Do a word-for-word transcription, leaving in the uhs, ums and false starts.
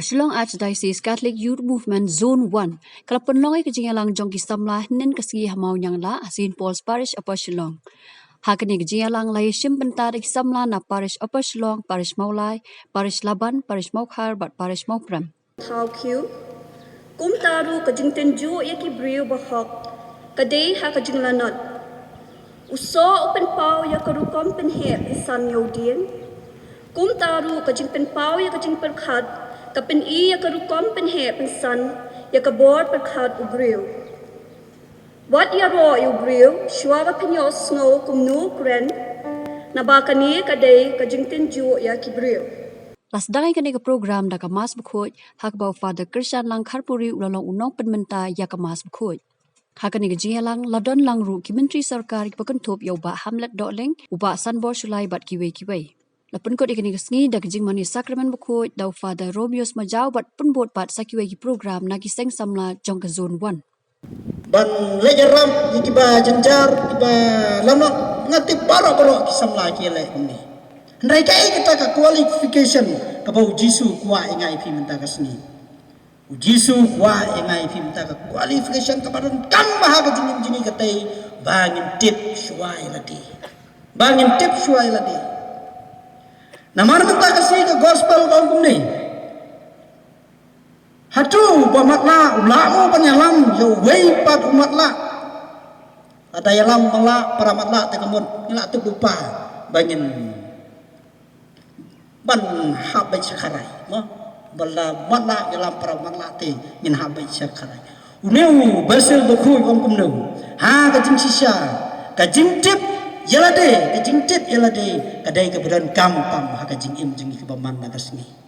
Shillong Archdiocese Catholic Youth Movement Zone one ka la pynlong ïa ka jingïalang jong ki samla hynnin ka sngi ha Mawniangla ha Saint Paul's Parish, Upper Shillong. Ha kane ka jingïalang la ïashim bynta da ki samla na Parish Upper Shillong, Parish Mawlai, Parish Laban, Parish Mawkhar bad Parish Mawprem. Thaw khiew. Kumta ruh ka jingtynjuh ïa ki briew bahok ka dei ha ka jinglanot. U soh u pynpaw ïa ka rukom pynheh pynsan ïa u dieng. Kumta ruh ka jingpynpaw ïa ka jingpyrkhat ka pyni ïa ka rukom pynheh pynsan ïa ka bor pyrkhat u briew. Wat ïaroh ïa u briew shuwa ba phin ïohsngew kumno u kren, naba kane ka dei ka jingtynjuh ïa ki briew. La sdang ïa kane ka program da ka Mass Bakhuid, ha kaba u Father Krishan Langkharpuri u la long u nongpynmynta ïa ka Mass Bakhuid. Ha kane ka jingïalang la don lang ruh ki myntri sorkar kiba kynthup ïa u Bah Hamlet Dohling, u Bah Sanbor Shullai bad kiwei kiwei. La pynkut ïa kane ka sngi da ka jingmane Sakramen Bakhuid da u Father Romeo Smajaw bad pynbud pat sa kiwei ki program na ki seng samla jong ka Zone one. Ban leit ïarap ïa kiba jynjar, kiba lanot, nga tip baroh baroh ki samla ki leh kumne. Hynrei kaei kata ka qualification kaba u Jisu u kwah ïa nga ïa phi mynta ka sngi? U Jisu u kwah ïa nga ïa phi mynta ka qualification kaba donkam bha ha ka jingim jong ngi katei, ba ngin tip shuwa ïa lade. Ba ngin tip shuwa ïa lade. Namar mynta ka sngi ka gospel ka ong kumne. Hato ba matlah u lah mo ban ïalam ïa uwei pat u matlah? Lada ïalam matlah, para matlah te ka mut ngi lah tip lypa ba ngin ban hap beit sha kharai, mo? Ba la matlah ïalam para matlah te ngin hap beit sha kharai. Une u Basil Bakhuid u ong kumno? Ha ka jingshisha, ka jingtip ïa lade, ka jingtip ïa lade ka dei kaba donkam tam ha ka jingim jong ngi kaba man la ka sngi.